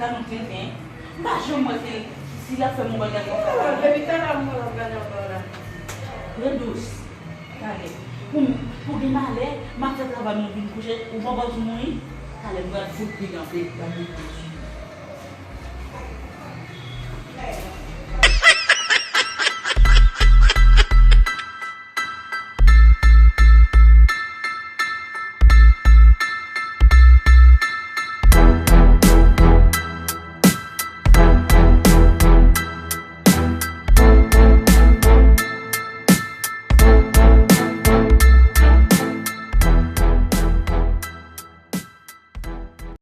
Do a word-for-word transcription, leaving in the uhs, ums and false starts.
Sa nou tenten. M pa janm wè se si l ap fè m yon bagay konsa. Depi talè m wè l ap gade anba la. Rete dous. Talè. Pou m, pou gen malè, m ap fè travay mwen vin kouche, ou pran pòz ou mouri. Talè m pral fout li kanpe, kanpe dous.